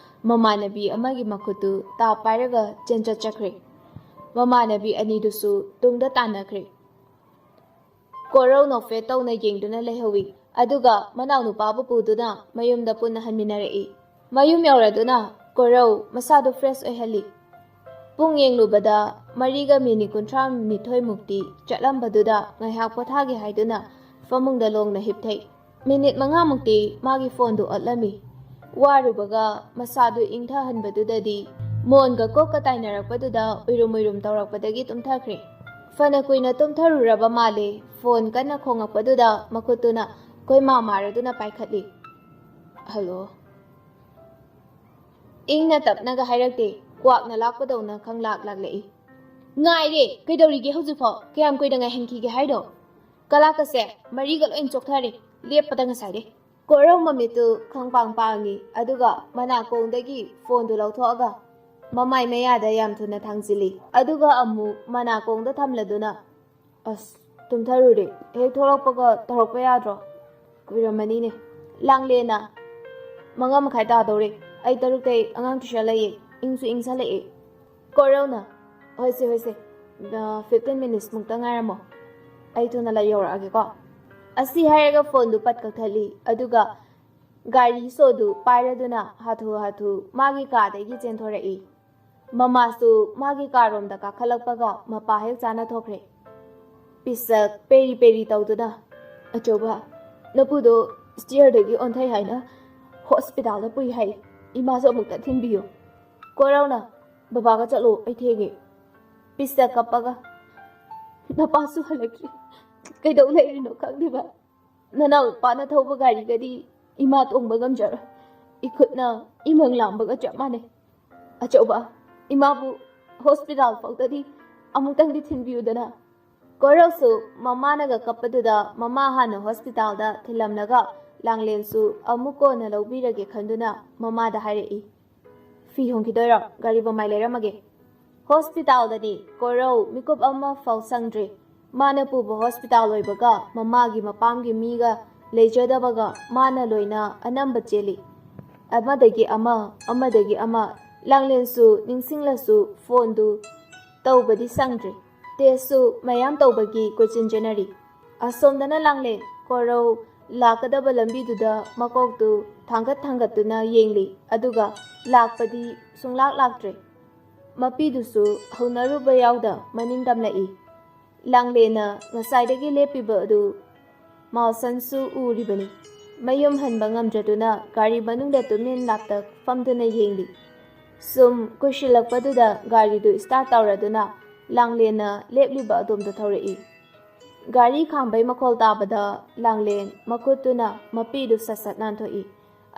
ꯃꯃꯥꯟꯅꯕꯤ ꯑꯃꯒꯤ ꯃꯈꯨꯠꯇꯨ ꯇꯥ ꯄꯥꯏꯔꯒ ꯆꯦꯟꯆꯠ ꯆꯠꯈ꯭ꯔꯦ꯫ ꯃꯃꯥꯟꯅꯕꯤ ꯑꯅꯤꯗꯨꯁꯨ ꯇꯨꯡꯗ ꯇꯥꯟꯅꯈ꯭ꯔꯦ꯫ ꯀꯣꯔꯧ ꯅꯣꯛꯐꯦꯠ ꯇꯧꯅ ꯌꯦꯡꯗꯨꯅ ꯂꯩꯍꯧꯏ꯫ ꯑꯗꯨꯒ ꯃꯅꯥꯎꯅꯨꯄꯥꯕꯨ ꯄꯨꯗꯨꯅ ꯃꯌꯨꯝꯗ ꯄꯨꯟꯅ ꯍꯟꯃꯤꯟꯅꯔꯛꯏ꯫ ꯃꯌꯨꯝ ꯌꯧꯔꯗꯨꯅ ꯀꯣꯔꯧ ꯃꯁꯥꯗꯨ ꯐ꯭ꯔꯦꯁ ꯑꯣꯏꯍꯜꯂꯤ꯫ ꯄꯨꯡ ꯌꯦꯡꯂꯨꯕꯗ ꯃꯔꯤꯒ ꯃꯤꯅꯤꯠ ꯀꯨꯟꯊ꯭ꯔꯥ ꯅꯤꯊꯣꯏꯃꯨꯛꯇꯤ ꯆꯠꯂꯝꯕꯗꯨꯗ ꯉꯥꯏꯍꯥꯛ ꯄꯣꯊꯥꯒꯦ ꯍꯥꯏꯗꯨꯅ ꯐꯃꯨꯡꯗ ꯂꯣꯡꯅ ꯍꯤꯞꯊꯩ꯫ ꯃꯤꯅꯤꯠ ꯃꯉꯥꯃꯨꯛꯇꯤ ꯃꯥꯒꯤ ꯐꯣꯟꯗꯨ ꯑꯣꯠꯂꯝꯃꯤ꯫ ꯋꯥꯔꯨꯕꯒ ꯃꯁꯥꯗꯨ ꯏꯪꯊꯍꯟꯕꯗꯨꯗꯗꯤ ꯃꯣꯟꯒ ꯀꯣꯛꯀ ꯇꯥꯏꯅꯔꯛꯄꯗꯨꯗ ꯎꯏꯔꯨꯝ ꯎꯏꯔꯨꯝ ꯇꯧꯔꯛꯄꯗꯒꯤ ꯇꯨꯝꯊꯈ꯭ꯔꯦ꯫ ꯐꯅ ꯀꯨꯏꯅ ꯇꯨꯝꯊꯔꯨꯔꯕ ꯃꯥꯜꯂꯦ꯫ ꯐꯣꯟ ꯀꯟꯅ ꯈꯣꯡꯉꯛꯄꯗꯨꯗ ꯃꯈꯨꯠꯇꯨꯅ ꯀꯣꯏꯃꯥ ꯃꯥꯔꯗꯨꯅ ꯄꯥꯏꯈꯠꯂꯤ꯫ "ꯍꯜꯂꯣ?" ꯏꯪꯅ ꯇꯞꯅꯒ ꯍꯥꯏꯔꯛꯇꯦ, ꯀ꯭ꯋꯥꯛꯅ ꯂꯥꯛꯄꯗꯧꯅ ꯈꯪꯂꯥꯛ ꯂꯥꯛꯂꯛꯏ꯫ "ꯉꯥꯏꯔꯦ, ꯀꯩꯗꯧꯔꯤꯒꯦ ꯍꯧꯖꯤꯛꯐꯥꯎ? ꯀꯌꯥꯝ ꯀꯨꯏꯅ ꯉꯥꯏꯍꯟꯈꯤꯒꯦ ꯍꯥꯏꯅꯣ? ꯀꯂꯥꯛꯀꯁꯦ ꯃꯔꯤꯒ ꯂꯣꯏ ꯆꯣꯛꯊꯔꯦ, ꯂꯦꯞꯄꯗ ꯉꯁꯥꯏꯗꯩ"꯫ ꯀꯣꯔꯧ ꯃꯃꯤꯠꯇꯨ ꯈꯪꯄꯥꯡ ꯄꯥꯡꯉꯤ, ꯑꯗꯨꯒ ꯃꯅꯥꯀꯣꯡꯗꯒꯤ ꯐꯣꯟꯗꯨ ꯂꯧꯊꯣꯛꯑꯒ ꯃꯃꯥꯏ ꯃꯌꯥꯗ ꯌꯥꯝ ꯊꯨꯅ ꯊꯥꯡꯖꯤꯜꯂꯤ, ꯑꯗꯨꯒ ꯑꯃꯨꯛ ꯃꯅꯥꯀꯣꯡꯗ ꯊꯝꯂꯗꯨꯅ, "ꯑꯁ, ꯇꯨꯝꯊꯔꯨꯔꯦ, ꯍꯦꯛ ꯊꯣꯛꯂꯛꯄꯒ ꯇꯧꯔꯛꯄ ꯌꯥꯗ꯭ꯔꯣ? ꯀꯨꯏꯔꯝꯃꯅꯤꯅꯦ"꯫ ꯂꯥꯡꯂꯦꯅ ꯃꯉꯥ ꯃꯈꯥꯏ ꯇꯥꯗꯧꯔꯦ, ꯑꯩ ꯇꯔꯨꯛꯇꯩ ꯑꯉꯥꯡ ꯇꯨꯏꯁꯟ ꯂꯩꯌꯦ, ꯏꯪꯁꯨ ꯏꯪꯁꯜꯂꯛꯑꯦ꯫ ꯀꯣꯔꯧꯅ, "ꯍꯣꯏꯁꯦ, ꯍꯣꯏꯁꯦ, ꯐꯤꯐꯇꯤꯟ ꯃꯤꯅꯤꯠꯁꯃꯨꯛꯇ ꯉꯥꯏꯔꯝꯃꯣ, ꯑꯩ ꯊꯨꯅ ꯂꯩ ꯌꯧꯔꯛꯑꯒꯦꯀꯣ"꯫ ꯑꯁꯤ ꯍꯥꯏꯔꯒ ꯐꯣꯟꯗꯨ ꯄꯠ ꯀꯛꯊꯠꯂꯤ, ꯑꯗꯨꯒ ꯒꯥꯔꯤ ꯁꯣꯗꯨ ꯄꯥꯏꯔꯗꯨꯅ ꯍꯥꯊꯨ ꯍꯥꯊꯨ ꯃꯥꯒꯤ ꯀꯥꯗꯒꯤ ꯆꯦꯟꯊꯣꯔꯛꯏ꯫ ꯃꯃꯥꯁꯨ ꯃꯥꯒꯤ ꯀꯥꯔꯣꯝꯗ ꯀꯥꯈꯠꯂꯛꯄꯒ ꯃꯄꯥ ꯍꯦꯛ ꯆꯥꯅ ꯊꯣꯛꯈ꯭ꯔꯦ꯫ ꯄꯤꯁꯛ ꯄꯦꯔꯤ ꯄꯦꯔꯤ ꯇꯧꯗꯨꯅ, "ꯑꯆꯧꯕ, ꯅꯄꯨꯗꯣ ꯁ꯭ꯇꯤꯌꯔꯗꯒꯤ ꯑꯣꯟꯊꯩ ꯍꯥꯏꯅ ꯍꯣꯁꯄꯤꯇꯥꯜꯗ ꯄꯨꯏ ꯍꯥꯏ, ꯏꯃꯥꯁꯨ ꯑꯃꯨꯛꯇ ꯊꯤꯟꯕꯤꯌꯨ"꯫ ꯀꯣꯔꯧꯅ, "ꯕꯕꯥꯒ ꯆꯠꯂꯣ, ꯑꯩ ꯊꯦꯡꯉꯦ"꯫ ꯄꯤꯁꯛ ꯀꯞꯄꯒ, "ꯅꯄꯥꯁꯨ ꯍꯜꯂꯛꯇ꯭ꯔꯤ, ꯀꯩꯗꯧ ꯂꯩꯔꯤꯅꯣ ꯈꯪꯗꯦꯕ꯫ ꯅꯅꯥꯎ ꯅꯨꯄꯥꯅ ꯊꯧꯕ ꯒꯥꯔꯤꯒꯗꯤ ꯏꯃꯥ ꯇꯣꯡꯕ ꯉꯝꯖꯔꯣꯏ꯫ ꯏꯈꯨꯠꯅ ꯏꯃꯪ ꯂꯥꯝꯕꯒ ꯆꯞ ꯃꯥꯟꯅꯩ꯫ ꯑꯆꯧꯕ, ꯏꯃꯥꯕꯨ ꯍꯣꯁꯄꯤꯇꯥꯜ ꯐꯥꯎꯗꯗꯤ ꯑꯃꯨꯛꯇꯪꯗꯤ ꯊꯤꯟꯕꯤꯌꯨꯗꯅ"꯫ ꯀꯣꯔꯧꯁꯨ ꯃꯃꯥꯅꯒ ꯀꯞꯄꯗꯨꯗ ꯃꯃꯥ ꯍꯥꯟꯅ ꯍꯣꯁꯄꯤꯇꯥꯜꯗ ꯊꯤꯜꯂꯝꯂꯒ ꯂꯥꯡꯂꯦꯟꯁꯨ ꯑꯃꯨꯛ ꯀꯣꯟꯅ ꯂꯧꯕꯤꯔꯒꯦ ꯈꯟꯗꯨꯅ ꯃꯃꯥꯗ ꯍꯥꯏꯔꯛꯏ꯫ "ꯐꯤ ꯍꯣꯡꯈꯤꯗꯣꯏꯔꯣ? ꯒꯥꯔꯤ ꯃꯃꯥꯏ ꯂꯩꯔꯝꯃꯒꯦ꯫" "ꯍꯣꯁꯄꯤꯇꯥꯜꯗꯅꯤ, ꯀꯣꯔꯧ ꯃꯤꯀꯨꯞ ꯑꯃ ꯐꯥꯎ ꯁꯪꯗ꯭ꯔꯤ꯫ ꯃꯥꯅ ꯄꯨꯕ ꯍꯣꯁꯄꯤꯇꯥꯜ ꯑꯣꯏꯕꯒ ꯃꯃꯥꯒꯤ ꯃꯄꯥꯝꯒꯤ ꯃꯤꯒ ꯂꯩꯖꯗꯕꯒ ꯃꯥꯅ ꯂꯣꯏꯅ ꯑꯅꯝꯕ ꯆꯦꯜꯂꯤ꯫ ꯑꯃꯗꯒꯤ ꯑꯃ, ꯑꯃꯗꯒꯤ ꯑꯃ, ꯂꯥꯡꯂꯦꯟꯁꯨ ꯅꯤꯡꯁꯤꯡꯂꯁꯨ ꯐꯣꯟꯗꯨ ꯇꯧꯕꯗꯤ ꯁꯪꯗ꯭ꯔꯤ꯫ ꯇꯦꯁꯁꯨ ꯃꯌꯥꯝ ꯇꯧꯕꯒꯤ ꯀꯣꯏꯆꯦꯟ ꯆꯦꯟꯅꯔꯤ꯫" ꯑꯁꯣꯝꯗꯅ ꯂꯥꯡꯂꯦꯟ ꯀꯣꯔꯧ ꯂꯥꯛꯀꯗꯕ ꯂꯝꯕꯤꯗꯨꯗ ꯃꯀꯣꯛꯇꯨ ꯊꯥꯡꯒꯠ ꯊꯥꯡꯒꯠꯇꯨꯅ ꯌꯦꯡꯂꯤ, ꯑꯗꯨꯒ ꯂꯥꯛꯄꯗꯤ ꯁꯨꯡꯂꯥꯛ ꯂꯥꯛꯇ꯭ꯔꯦ꯫ ꯃꯄꯤꯗꯨꯁꯨ ꯍꯧꯅꯔꯨꯕ ꯌꯥꯎꯗ ꯃꯅꯤꯡ ꯇꯝꯂꯛꯏ꯫ ꯂꯥꯡꯂꯦꯟꯅ ꯉꯁꯥꯏꯗꯒꯤ ꯂꯦꯞꯄꯤꯕ ꯑꯗꯨ ꯃꯥꯎꯁꯟꯁꯨ ꯎꯔꯤꯕꯅꯤ꯫ ꯃꯌꯨꯝ ꯍꯟꯕ ꯉꯝꯗ꯭ꯔꯗꯨꯅ ꯒꯥꯔꯤ ꯃꯅꯨꯡꯗ ꯇꯨꯃꯤꯟ ꯂꯥꯞꯇꯛ ꯐꯝꯗꯨꯅ ꯌꯦꯡꯂꯤ꯫ ꯁꯨꯝ ꯀꯨꯏꯁꯤꯜꯂꯛꯄꯗꯨꯗ ꯒꯥꯔꯤꯗꯨ ꯏꯁꯇꯥꯔꯠ ꯇꯧꯔꯗꯨꯅ ꯂꯥꯡꯂꯦꯟꯅ ꯂꯦꯞꯂꯤꯕ ꯑꯗꯣꯝꯗ ꯊꯧꯔꯛꯏ꯫ ꯒꯥꯔꯤ ꯈꯥꯝꯕꯩ ꯃꯈꯣꯜ ꯇꯥꯕꯗ ꯂꯥꯡꯂꯦꯟ ꯃꯈꯨꯠꯇꯨꯅ ꯃꯄꯤꯗꯨ ꯁꯠ ꯁꯠ ꯅꯥꯟꯊꯣꯛꯏ꯫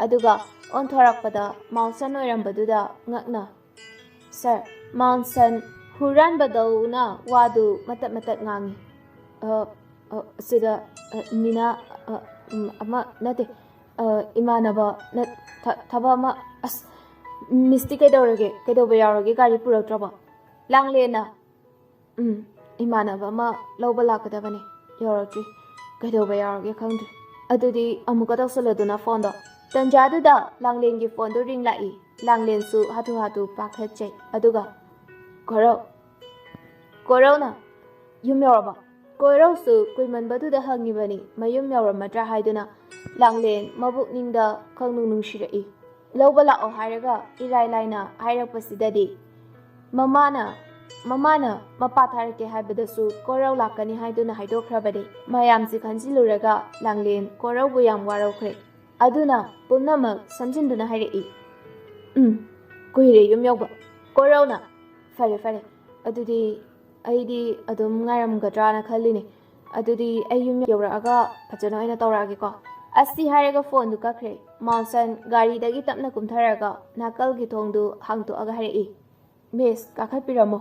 ꯑꯗꯨꯒ ꯑꯣꯟꯊꯣꯔꯛꯄꯗ ꯃꯥꯎꯁꯟ ꯑꯣꯏꯔꯝꯕꯗꯨꯗ ꯉꯛꯅ, "ꯁꯥꯔ, ꯃꯥꯎꯁꯟ ꯍꯨꯔꯥꯟꯕꯗꯧꯅ ꯋꯥꯗꯨ ꯃꯇꯠ ꯃꯇꯠ ꯉꯥꯡꯉꯤ꯫" "ꯑ, ꯑ, ꯁꯤꯗ, ꯑ, ꯃꯤꯅꯥ, ꯑ, ꯎꯝ, ꯑꯃ ꯅꯠꯇꯦ, ꯑ, ꯏꯃꯥꯟꯅꯕ ꯅ-, ꯊ-, ꯊꯕꯛ ꯑꯃ, ꯑꯁ, ꯃꯤꯁꯇꯤ ꯀꯩꯗꯧꯔꯒꯦ? ꯀꯩꯗꯧꯕ ꯌꯥꯎꯔꯒꯦ? ꯒꯥꯔꯤ ꯄꯨꯔꯛꯇ꯭ꯔꯕꯣ?" ꯂꯥꯡꯂꯦꯟꯅ, "ꯎꯝ, ꯏꯃꯥꯟꯅꯕ ꯑꯃ ꯂꯧꯕ ꯂꯥꯛꯀꯗꯕꯅꯦ, ꯌꯧꯔꯛꯇ꯭ꯔꯤ꯫ ꯀꯩꯗꯧꯕ ꯌꯥꯎꯔꯒꯦ ꯈꯪꯗ꯭ꯔꯦ꯫" "ꯑꯗꯨꯗꯤ ꯑꯃꯨꯛꯀ ꯇꯧꯁꯜꯂꯣꯗꯅ ꯐꯣꯟꯗꯣ꯫" ꯇꯟꯖꯥꯗꯨꯗ ꯂꯥꯡꯂꯦꯟꯒꯤ ꯐꯣꯟꯗꯨ ꯔꯤꯡ ꯂꯥꯛꯏ꯫ ꯂꯥꯡꯂꯦꯟꯁꯨ ꯍꯥꯊꯨ ꯍꯥꯊꯨ ꯄꯥꯏꯈꯠꯆꯩ꯫ ꯑꯗꯨꯒ, "ꯀꯣꯔꯧ, ꯀꯣꯔꯧꯅ ꯌꯨꯝ ꯌꯧꯔꯕ?" ꯀꯣꯔꯧꯁꯨ ꯀꯨꯏꯃꯟꯕꯗꯨꯗ ꯍꯪꯉꯤꯕꯅꯤ, ꯃꯌꯨꯝ ꯌꯧꯔꯝꯃꯗ꯭ꯔꯥ ꯍꯥꯏꯗꯨꯅ꯫ ꯂꯥꯡꯂꯦꯟ ꯃꯕꯨꯛꯅꯤꯡꯗ ꯈꯪꯅꯨꯡ ꯅꯨꯡꯁꯤꯔꯛꯏ꯫ ꯂꯧꯕ ꯂꯥꯛꯑꯣ ꯍꯥꯏꯔꯒ ꯏꯔꯥꯏ ꯂꯥꯏꯅ ꯍꯥꯏꯔꯛꯄꯁꯤꯗꯗꯤ, ꯃꯃꯥꯅ, ꯃꯃꯥꯅ ꯃꯄꯥ ꯊꯥꯔꯛꯀꯦ ꯍꯥꯏꯕꯗꯁꯨ ꯀꯣꯔꯧ ꯂꯥꯛꯀꯅꯤ ꯍꯥꯏꯗꯨꯅ ꯍꯥꯏꯗꯣꯛꯈ꯭ꯔꯕꯅꯤ꯫ ꯃꯌꯥꯝꯁꯤ ꯈꯟꯖꯤꯜꯂꯨꯔꯒ ꯂꯥꯡꯂꯦꯟ ꯀꯣꯔꯧꯕꯨ ꯌꯥꯝ ꯋꯥꯔꯧꯈ꯭ꯔꯦ꯫ ꯑꯗꯨꯅ ꯄꯨꯝꯅꯃꯛ ꯁꯝꯖꯤꯟꯗꯨꯅ ꯍꯥꯏꯔꯛꯏ, "ꯎꯝ, ꯀꯨꯏꯔꯦ ꯌꯨꯝ ꯌꯧꯕ꯫" ꯀꯣꯔꯧꯅ, "ꯐꯔꯦ, ꯐꯔꯦ, ꯑꯗꯨꯗꯤ ꯑꯩꯗꯤ ꯑꯗꯨꯝ ꯉꯥꯏꯔꯝꯒꯗ꯭ꯔꯥꯅ ꯈꯜꯂꯤꯅꯦ꯫ ꯑꯗꯨꯗꯤ ꯑꯩ ꯌꯨꯝ ꯌꯧꯔꯛꯑꯒ ꯐꯖꯅ ꯑꯣꯏꯅ ꯇꯧꯔꯛꯑꯒꯦꯀꯣ꯫" ꯑꯁꯤ ꯍꯥꯏꯔꯒ ꯐꯣꯟꯗꯨ ꯀꯛꯈ꯭ꯔꯦ꯫ ꯃꯥꯎꯁꯟ ꯒꯥꯔꯤꯗꯒꯤ ꯇꯞꯅ ꯀꯨꯝꯊꯔꯒ ꯅꯥꯀꯜꯒꯤ ꯊꯣꯡꯗꯨ ꯍꯥꯡꯇꯣꯛꯑꯒ ꯍꯥꯏꯔꯛꯏ, "ꯃꯤꯁ, ꯀꯥꯈꯠꯄꯤꯔꯝꯃꯣ꯫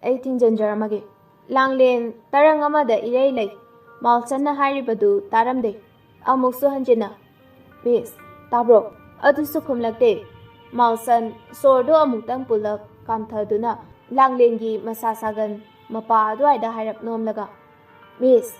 ꯑꯩ ꯊꯤꯡꯖꯤꯟꯖꯔꯝꯃꯒꯦ꯫" ꯂꯥꯡꯂꯦꯟ ꯇꯔꯪ ꯑꯃꯗ ꯏꯔꯩ ꯂꯩ꯫ ꯃꯥꯎꯁꯟꯅ ꯍꯥꯏꯔꯤꯕꯗꯨ ꯇꯥꯔꯝꯗꯦ꯫ ꯑꯃꯨꯛꯁꯨ ꯍꯟꯖꯤꯟꯅ, "ꯃꯤꯁ, ꯇꯥꯕ꯭ꯔꯣ?" ꯑꯗꯨꯁꯨ ꯈꯨꯝꯂꯛꯇꯦ꯫ ꯃꯥꯎꯁꯟ ꯁꯣꯔꯗꯨ ꯑꯃꯨꯛꯇꯪ ꯄꯨꯜꯂꯞ ꯀꯥꯝꯊꯗꯨꯅ ꯂꯥꯡꯂꯦꯟꯒꯤ ꯃꯁꯥ ꯁꯥꯒꯟ ꯃꯄꯥ ꯑꯗꯨꯋꯥꯏꯗ ꯍꯥꯏꯔꯞ ꯅꯣꯝꯂꯒ, "ꯃꯤꯁ,